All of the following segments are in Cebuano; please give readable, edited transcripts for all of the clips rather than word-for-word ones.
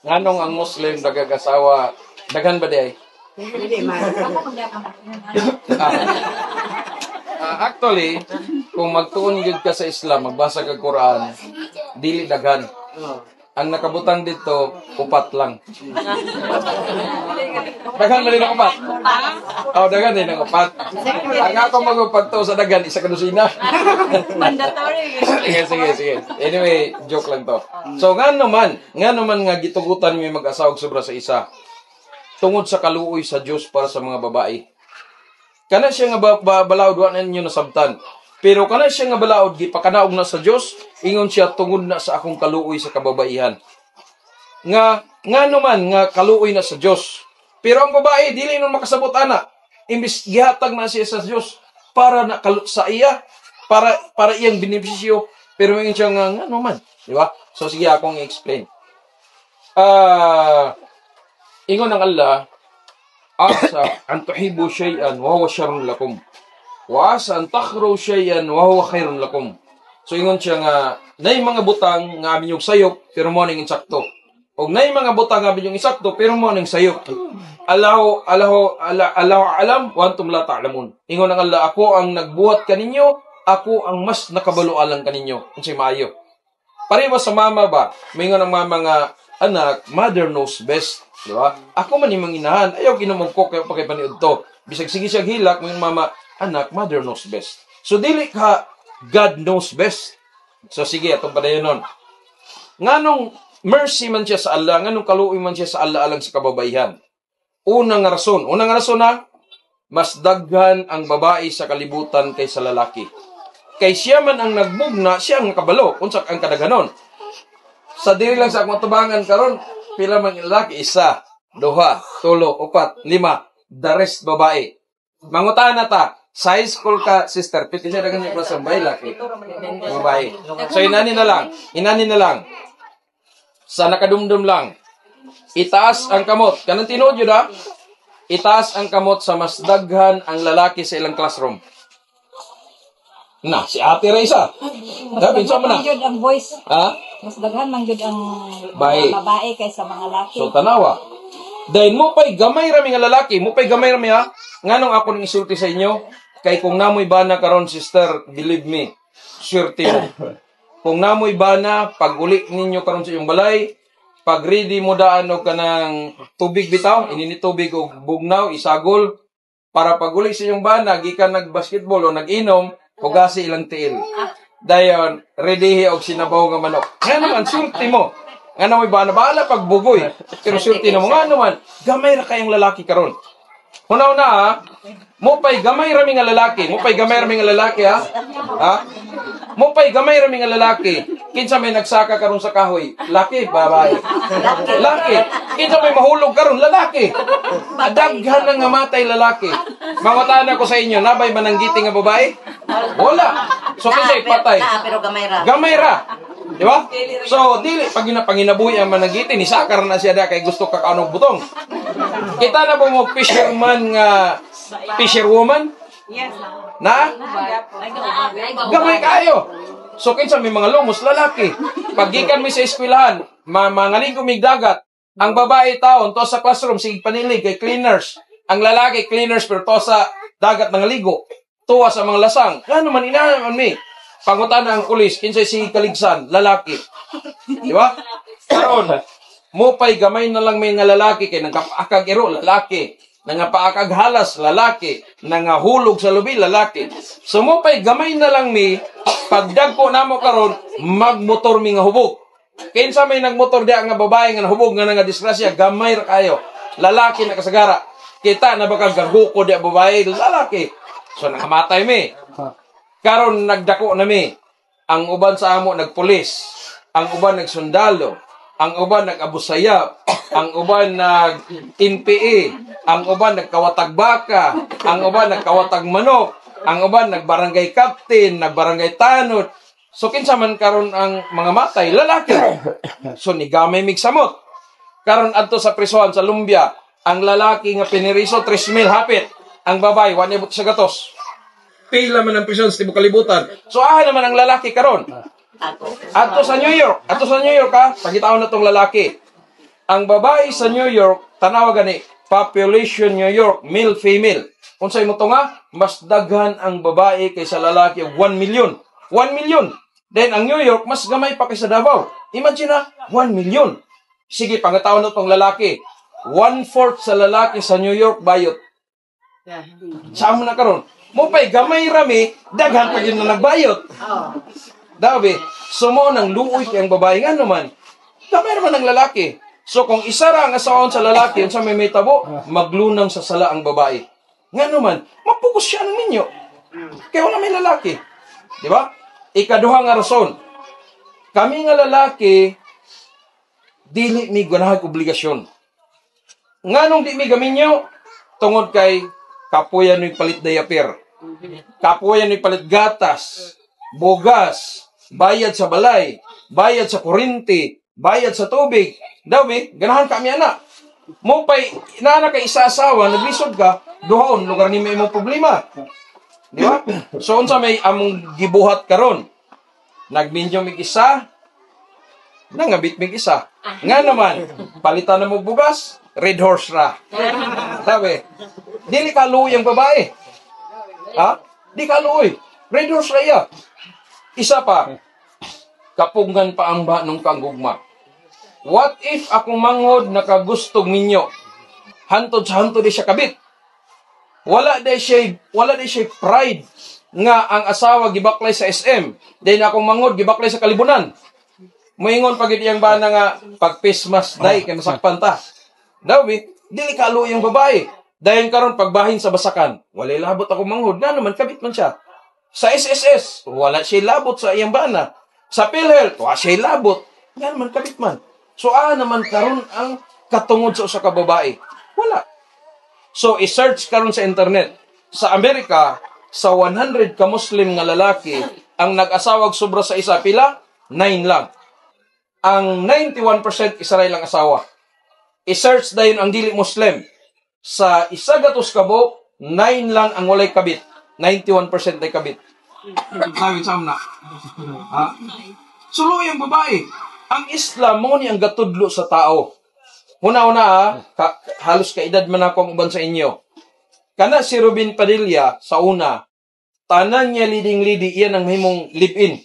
Nganong ang Muslim nagag-asawa daghan ba diay? Hindi man. Ah. Ah, actually, kung magtuon gyud ka sa Islam, magbasa ka Quran, dili daghan. Ang nakabutang dito, upat lang. Daghan man din ang upat. Oh, daghan din ang upat. Ang ako magpagtuo sa daghan, isa ka dosina. Mandatory. Sige, sige, sige. Anyway, joke lang to. So, nga naman nga gitugutan mi mag-asawa og sobra sa isa. Tungod sa kaluoy sa Dios para sa mga babae. Kana siya nga balaod, wa na ninyo nasabtan. Pero kana siya nga balaod, gipakanaog na sa Dios, ingon siya, tungod na sa akong kaluoy sa kababaihan. Nga nga naman nga kaluoy na sa Dios. Pero ang babae dili nun makasabot ana. Imbis gihatag na siya sa Dios para na sa iya, para para iyang benepisyo, pero ingon siya nga nga naman, di ba? So sige, akong i-explain. Ah, ingon ang Allah, "Asa an tuhibbu shay'an wa huwa sharrun lakum wa asa an takrahu shay'an wa huwa khairun lakum." So ingon siya nga nay mga butang nga amin yung sayop pero mo ning insakto. Og nay mga butang nga amin yung insakto pero mo ning sayop. Allahu Allahu ala Allahu alam wa antum la ta'lamun. Ingon ang Allah, ako ang nagbuhat kaninyo, ako ang mas nakabalo alang kaninyo. Unsay maayo. Pareho sa mama ba? Mingon ang mama nga, "Anak, mother knows best." Di ba? "Ako man imong inahan, ayaw ginomog ko kayo pa kay paniud to." Bisag sige siya hilak, mingon mama, "Anak, mother knows best." So dili ka God knows best. So sige, atong padayon. Nganong mercy man siya sa Allah, nganong kaluoy man siya sa Allah alang sa kababaihan? Unang rason na, mas daghan ang babae sa kalibutan kaysa lalaki. Kay siya man ang nagbugna, siya ang nakabalo, unsa ang kadaghanon. Sa diri lang sa akong tubangan karon, pila man ang lalaki? Isa, duha, tulo, upat, lima, the rest babae. Mangutan na ta, sa high school ka, sister, pila siya daghan yung klase, babae, laki? Babae. So inani na lang, inani na lang. Sa nakadumdum lang, itaas ang kamot. Kanang tinuod yun ha? Itaas ang kamot sa mas daghan ang lalaki sa ilang classroom. Na, si Ate Raisa. Sabi, Mas mo na. Daghan jud ang boys. Ha? Mas daghan man jud ang Bae. mga babae kaysa mga laki. So, tanawa. Dahil mo pa'y gamay rami nga lalaki, mo pa'y gamay rami ha. Nganong ako nang isulti sa inyo? Kay kung namoy bana karon, sister, believe me, swerte mo. Kung namoy bana, pag uli ninyo karon sa inyong balay, pag ready mo daan og kanang tubig bitaw, inini tubig og bugnaw, isagol, para pag uli sa inyong bana, gikan nag-basketball o nag-inom, hugasi ilang tiil. Dayon, ready og sinabaw nga manok. Nga naman, swerte mo. Nga naman, bana, bahala pagbugoy. Pero swerte na mo. Nga naman, gamay ra kayong lalaki karon. Hunaw na ha, mo pa'y gamay rami nga lalaki. Mo pa'y gamay rami nga lalaki ha. Ha? Mo pa'y gamay rami nga lalaki. Kinsa may nagsaka karon sa kahoy? Laki, babae? Laki. Kinsa may mahulog karon? Lalaki. Daghan na nga matay lalaki. Mangutan ko sa inyo, nabay mananggiti nga babae? Wala. So kinsa patay? Na, pero gamay ra. Gamay ra. Di ba? So, dili, pag panginabuhi ang mananggiti, ni sakar na siya da kay gusto kakanog butong. Kita na ba mo fisherman nga fisherwoman? Yes. Na? Gamay kayo. So kinsa may mga lumos, lalaki. Pag gikan mi sa eskwelahan, mangaling mig dagat. Ang babae taon to sa classroom sige panilig kay cleaners. Ang lalaki cleaners pero to sa dagat nangaligo. Tuwa sa mga lasang. Ngano man ina man mi. Pangutana ang pulis, kinsay sige kaligsan, lalaki. Di ba? Karon, mo pa'y gamay na lang may nga lalaki kay nangkapaakag iro, lalaki. Nangapaakag halas, lalaki. Nangahulog sa lubi, lalaki. So mo pa'y gamay na lang mi, pagdagko namo karon, magmotor mi nga hubog. Kinsa may nagmotor diya nga babae nga nahubog nga nga disgrasya, gamay ra kayo. Lalaki na kasagara. Kita na baka gaguko diya babae, lalaki. So nakamatay mi. Karon nagdako na mi. Ang uban sa amo nagpulis, ang uban nagsundalo, ang uban nag-Abu Sayyaf, ang uban nag NPA, ang uban nagkawatag baka, ang uban nagkawatag manok, ang uban nagbarangay captain, nagbarangay tanod. So kinsa man karon ang mga matay, lalaki. So nigamay mig samot. Karon adto sa prisuhan sa Lumbia, ang lalaki nga piniriso 3,000 hapit. Ang babae wa niabot sa gatos. Pila man ang prisyon sa tibok kalibutan. So aha naman ang lalaki karon? Ako. Adto sa New York. Adto sa New York ha, pagitaon na tong lalaki. Ang babae sa New York, tanawa gani, population New York, male, female. Unsay mo nga, mas daghan ang babae kaysa lalaki og 1 million. 1 million. Then ang New York mas gamay pa kaysa Davao. Imagine na, 1 million. Sige, pangataon na tong lalaki. One-fourth sa lalaki sa New York bayot. Saan mo na karon? Mo pa'y gamay rami, daghan pa yun na nagbayot. Dabi, so mo nang luoy kay ang babae nga naman. Gamay naman ang lalaki. So kung isa ra ang asawon sa lalaki, unsa may tabo, maglunang sa sala ang babae. Nga naman, mapugos siya ng minyo. Kaya wala may lalaki. Di ba? Ikaduha nga rason. Kami nga lalaki, dili mi ganahag obligasyon. Nganong di mi gaminyo? Tungod kay kapuyan mi palit diaper. Kapuyan mi palit gatas, bugas, bayad sa balay, bayad sa kuryente, bayad sa tubig. Daw be, ganahan kami ana. Mo pay naa kay isa asawa, naglisod ka, duhaon lugar ni may imong problema. Di ba? So unsa may among gibuhat karon? Nagminyo mig isa, nangabit mig isa. Nga naman, palitan na mo bugas, Red Horse ra. Sabi, dili ka luoy ang babae. Ha? Di ka luoy. Red Horse ra iya. Isa pa, kapungan pa ang ba nung kanggugma. What if akong manghod nakagustog ninyo? Hantod sa hantod di siya kabit. Wala di siya pride nga ang asawa gibaklay sa SM. Then akong manghod gibaklay sa Kalibunan. Moingon pag iyang bana nga pag Christmas day kay masakpan ta. Daw bi, dili ka luoy ang babae. Dayon karon pagbahin sa basakan, walay labot ako manghod nga naman kabit man siya. Sa SSS, wala siya labot sa iyang bana. Sa PhilHealth, wala siya labot. Nga naman kabit man. So naman karon ang katungod sa usa ka babae. Wala. So i-search karon sa internet. Sa Amerika, sa 100 ka Muslim nga lalaki, ang nag-asawag sobra sa isa pila? 9 lang. Ang 91% isa ra ilang asawa. I-search dayon ang dili Muslim. Sa 100 ka buok, 9 lang ang walay kabit. 91% ay kabit. Sabi sa na. Ha? Suloy ang babae. Ang Islam mo ni ang gatudlo sa tao. Una-una ha, halos kaedad man ako ang uban sa inyo. Kana si Robin Padilla sa una, tanan niya leading lady, iyan ang himong live-in.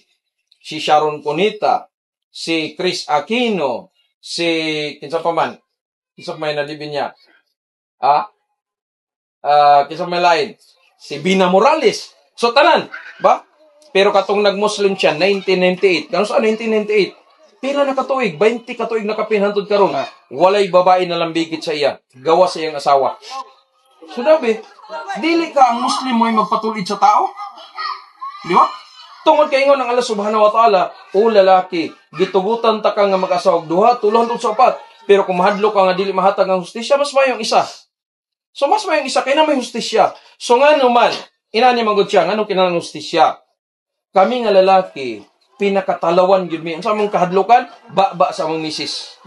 Si Sharon Cuneta, si Kris Aquino, si kinsa pa man, kinsa pa may na live-in niya. Ah? Ah, kinsa pa may lain? Si Vina Morales. So tanan, ba? Pero katong nag-Muslim siya 1998. Kano sa 1998? Pila na katuig, 20 katuig na kapin hantod karon. Walay babae na lambigit sa iya. Gawa sa iyang asawa. So dabi, dili ka ang Muslim mo ay magpatulid sa tao? Di ba? Tungod kay ingon ng Allah subhanahu wa ta'ala, o lalaki, gitugutan ta ka nga mag-asawa og duha, tulo hantod sa upat. Pero kung mahadlok ka nga dili mahatag ang hustisya, mas mayong isa. So mas mayong isa kay na may hustisya. So nga naman, inani man gud siya, nganong kinahanglan hustisya? Kami nga lalaki, pinakatalawan gyud mi. Unsa among kahadlokan? Ba-ba sa among misis.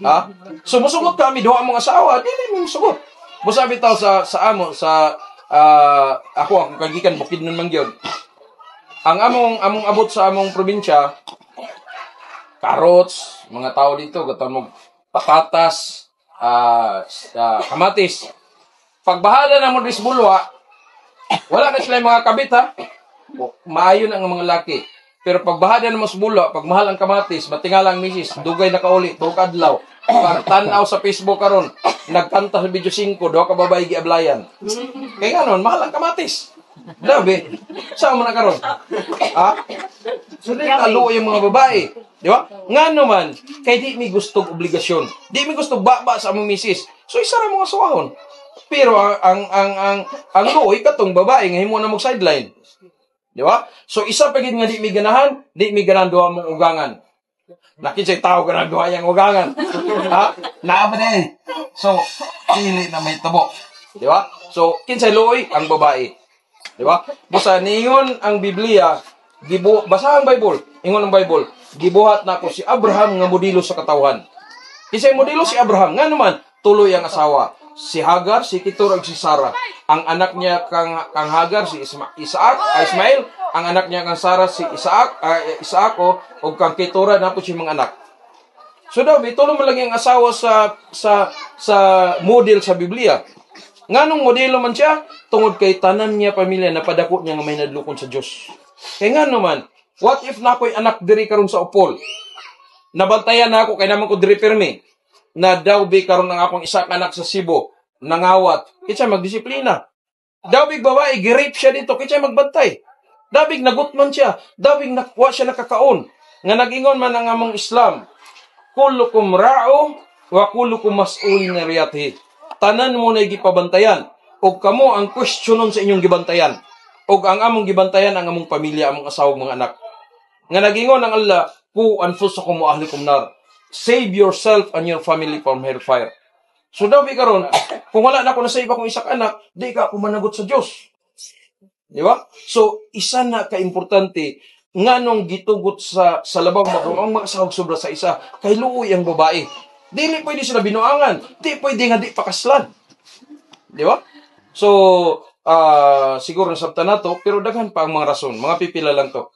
Ha? So musugot kami duha among asawa, dili mi musugot. Busa bitaw sa amo sa ako akong kagikan Bukidnon man gyud. Ang among abot sa among probinsya, carrots, mga tao dito gaton mo patatas, kamatis. Pagbahala na mo dis bulwa, wala na sila yung mga kabit ha. O, maayo na ang mga laki. Pero pagbahala na mo sa bulwa, pag mahal ang kamatis, matingala ang misis, dugay na kauli, tuo ka adlaw. Pag tan-aw sa Facebook karon, nagkanta sa video 5, duha ka babae giablayan. Kaya nga nun, mahal ang kamatis. Grabe. Saan mo na karon? Ha? So, di kaluoy yung mga babae. Di ba? Nga naman, kay di mi gustong obligasyon. Di mi gustong baba sa among misis. So, isa ra mga suwahon. Pero ang luoy katong babae nga himo na mo sideline. Di ba? So isa pa gid nga di mi ganahan, di mi ganahan duha mong ugangan. Nakinsay tao ganahan duha yang ugangan. Ha? Naa ba di? So dili na may tabo. Di ba? So kinsay luoy ang babae. Di ba? Busa niingon ang Biblia, gibu basa ang Bible, ingon ang Bible, gibuhat nako si Abraham nga modelo sa katawhan. Kinsay modelo si Abraham? Nga naman, tuloy ang asawa. Si Hagar, si Keturah, ug si Sarah. Ang anak niya kang Hagar si Isaac, Ismael, ang anak niya kang Sarah si Isaac, Isaac o ug kang Keturah na po siya mga anak. So daw, tulo man lang yung asawa sa model sa Biblia. Nganong modelo man siya? Tungod kay tanan niya pamilya na padako niya nga may nadlukon sa Dios. Kay ngano man, what if na ako'y anak diri karon sa Opol? Nabantayan na ako kay naman ko diri pirmi. Na daw bi karon ang akong isa ka anak sa Cebu, nangawat, kitsa magdisiplina. Daw big babae, gi-rape siya dito, kitsa magbantay. Dabig nagutman siya, dabig nakuha siya nakakaon. Nga nag-ingon man ang among Islam, كلكم راع وكلكم مسؤول عن رعيته. Tanan mo na gipabantayan. Og kamo ang questionon sa inyong gibantayan. Og ang among gibantayan ang among pamilya, among asawa, ug mga anak. Nga nagingon ang Allah, قوا أنفسكم وأهليكم نارا. Save yourself and your family from hellfire. So daw bi karon, kung wala na ako na save akong isa ka anak, di ka ako managot sa Dios. Di ba? So isa na ka-importante nganong gitugot sa labaw ang mga asawag sobra sa isa kay luoy ang babae. Dili pwede sila binuangan, di pwede nga di pakaslan. Di ba? So siguro nasabtan nato, pero daghan pa ang mga rason, mga pipila lang to.